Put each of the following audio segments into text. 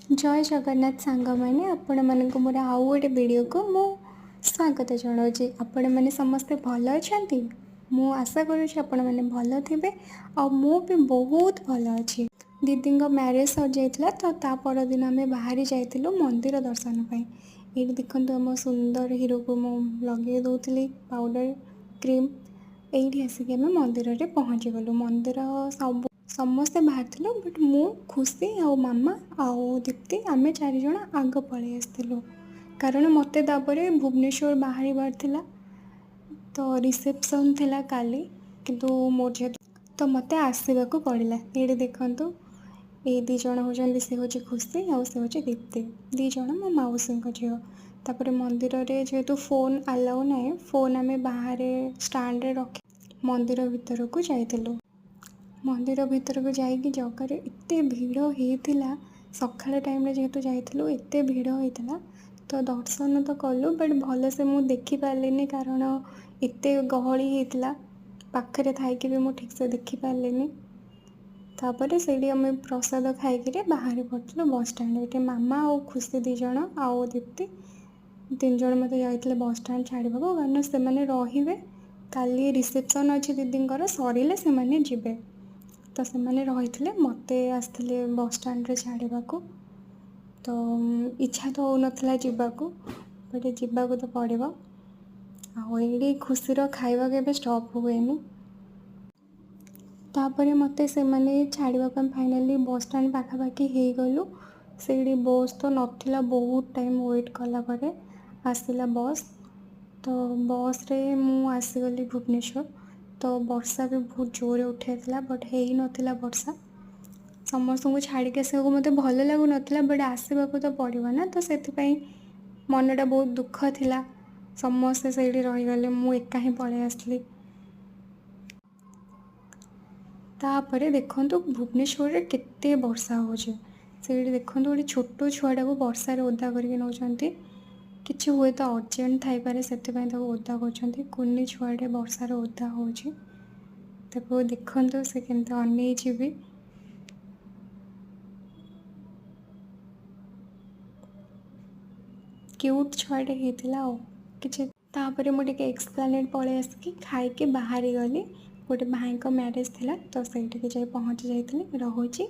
ଜୟ ଜଗନ୍ନାଥ ସାଙ୍ଗମାନେ, ଆପଣମାନଙ୍କୁ ମୋର ଆଉ ଗୋଟେ ଭିଡ଼ିଓକୁ ମୁଁ ସ୍ୱାଗତ ଜଣାଉଛି। ଆପଣମାନେ ସମସ୍ତେ ଭଲ ଅଛନ୍ତି? ମୁଁ ଆଶା କରୁଛି ଆପଣମାନେ ଭଲ ଥିବେ ଆଉ ମୁଁ ବି ବହୁତ ଭଲ ଅଛି। ଦିଦିଙ୍କ ମ୍ୟାରେଜ୍ ସରିଯାଇଥିଲା ତ ତା ପରଦିନ ଆମେ ବାହାରି ଯାଇଥିଲୁ ମନ୍ଦିର ଦର୍ଶନ ପାଇଁ। ଏଇଠି ଦେଖନ୍ତୁ, ଆମ ସୁନ୍ଦର ହିରୋକୁ ମୁଁ ଲଗେଇ ଦେଉଥିଲି ପାଉଡ଼ର କ୍ରିମ୍। ଏଇଠି ଆସିକି ଆମେ ମନ୍ଦିରରେ ପହଞ୍ଚିଗଲୁ। ମନ୍ଦିର ସବୁ ସମସ୍ତେ ବାହାରିଥିଲୁ, ବଟ୍ ମୁଁ, ଖୁସି ଆଉ ମାମା ଆଉ ଦୀପ୍ତି, ଆମେ ଚାରିଜଣ ଆଗ ପଳେଇ ଆସିଥିଲୁ, କାରଣ ମୋତେ ତାପରେ ଭୁବନେଶ୍ୱର ବାହାରିବାର ଥିଲା। ତ ରିସେପସନ୍ ଥିଲା କାଲି, କିନ୍ତୁ ମୋର ଯେହେତୁ ତ ମୋତେ ଆସିବାକୁ ପଡ଼ିଲା। ଏଇଠି ଦେଖନ୍ତୁ, ଏଇ ଦୁଇ ଜଣ ହେଉଛନ୍ତି, ସେ ହେଉଛି ଖୁସି ଆଉ ସେ ହେଉଛି ଦୀପ୍ତି। ଦୁଇ ଜଣ ମୋ ମାଉସୀଙ୍କ ଝିଅ। ତାପରେ ମନ୍ଦିରରେ ଯେହେତୁ ଫୋନ୍ ଆଲାଉ ନାହିଁ, ଫୋନ୍ ଆମେ ବାହାରେ ଷ୍ଟାଣ୍ଡରେ ରଖି ମନ୍ଦିର ଭିତରକୁ ଯାଇଥିଲୁ। ମନ୍ଦିର ଭିତରକୁ ଯାଇକି ଜଗାରେ ଏତେ ଭିଡ଼ ହେଇଥିଲା। ସକାଳ ଟାଇମ୍ରେ ଯେହେତୁ ଯାଇଥିଲୁ, ଏତେ ଭିଡ଼ ହେଇଥିଲା। ତ ଦର୍ଶନ ତ କଲୁ, ବଟ୍ ଭଲସେ ମୁଁ ଦେଖିପାରିଲିନି, କାରଣ ଏତେ ଗହଳି ହେଇଥିଲା। ପାଖରେ ଥାଇକି ବି ମୁଁ ଠିକ୍ସେ ଦେଖିପାରିଲିନି। ତାପରେ ସେଇଠି ଆମେ ପ୍ରସାଦ ଖାଇକିରି ବାହାରି ପଡ଼ିଥିଲୁ ବସ୍ ଷ୍ଟାଣ୍ଡ। ଏଠି ମାମା ଆଉ ଖୁସି ଦୁଇ ଜଣ ଆଉ ଦୀପ୍ତି ତିନି ଜଣ ମୋତେ ଯାଇଥିଲେ ବସ୍ ଷ୍ଟାଣ୍ଡ ଛାଡ଼ିବାକୁ, କାରଣ ସେମାନେ ରହିବେ। କାଲି ରିସେପସନ୍ ଅଛି ଦିଦିଙ୍କର, ସରିଲେ ସେମାନେ ଯିବେ। ତ ସେମାନେ ରହିଥିଲେ, ମୋତେ ଆସିଥିଲେ ବସ୍ ଷ୍ଟାଣ୍ଡରେ ଛାଡ଼ିବାକୁ। ତ ଇଚ୍ଛା ତ ହେଉନଥିଲା ଯିବାକୁ, ବଟ୍ ଯିବାକୁ ତ ପଡ଼ିବ। ଆଉ ଏଇଠି ଖୁସିର ଖାଇବା କେବେ ଷ୍ଟପ୍ ହୁଏନି। ତାପରେ ମୋତେ ସେମାନେ ଛାଡ଼ିବାକୁ ଆମେ ଫାଇନାଲି ବସ୍ ଷ୍ଟାଣ୍ଡ ପାଖାପାଖି ହେଇଗଲୁ। ସେଇଠି ବସ୍ ତ ନଥିଲା। ବହୁତ ଟାଇମ୍ ୱେଟ୍ କଲା ପରେ ଆସିଲା ବସ୍। ତ ବସ୍ରେ ମୁଁ ଆସିଗଲି ଭୁବନେଶ୍ୱର। ତ ବର୍ଷା ବି ବହୁତ ଜୋରରେ ଉଠାଇଥିଲା, ବଟ୍ ହେଇନଥିଲା ବର୍ଷା। ସମସ୍ତଙ୍କୁ ଛାଡ଼ିକି ଆସିବାକୁ ମୋତେ ଭଲ ଲାଗୁନଥିଲା, ବଟ୍ ଆସିବାକୁ ତ ପଡ଼ିବ ନା। ତ ସେଥିପାଇଁ ମନଟା ବହୁତ ଦୁଃଖ ଥିଲା। ସମସ୍ତେ ସେଇଠି ରହିଗଲେ, ମୁଁ ଏକା ହିଁ ପଳେଇ ଆସିଲି। ତାପରେ ଦେଖନ୍ତୁ, ଭୁବନେଶ୍ୱରରେ କେତେ ବର୍ଷା ହେଉଛି। ସେଇଠି ଦେଖନ୍ତୁ, ଗୋଟେ ଛୋଟ ଛୁଆଟାକୁ ବର୍ଷାରେ ଓଦା କରିକି ନେଉଛନ୍ତି। କିଛି ହୁଏତ ଅର୍ଜେଣ୍ଟ ଥାଇପାରେ, ସେଥିପାଇଁ ତାକୁ ଓଦା କରୁଛନ୍ତି। କୁନି ଛୁଆଟେ ବର୍ଷାରେ ଓଦା ହେଉଛି। ତାକୁ ଦେଖନ୍ତୁ, ସେ କେମିତି ଅନେଇଛି ବି। କ୍ୟୁଟ୍ ଛୁଆଟେ ହେଇଥିଲା ଆଉ କିଛି। ତାପରେ ମୁଁ ଟିକେ ଏକ୍ସପ୍ଲାନେଟ୍ ପଳେଇ ଆସିକି ଖାଇକି ବାହାରି ଗଲି। ଗୋଟେ ଭାଇଙ୍କ ମ୍ୟାରେଜ୍ ଥିଲା, ତ ସେଇଠିକି ଯାଇ ପହଞ୍ଚି ଯାଇଥିଲି। ରହୁଛି।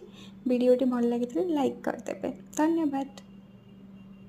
ଭିଡ଼ିଓଟି ଭଲ ଲାଗିଥିଲେ ଲାଇକ୍ କରିଦେବେ। ଧନ୍ୟବାଦ।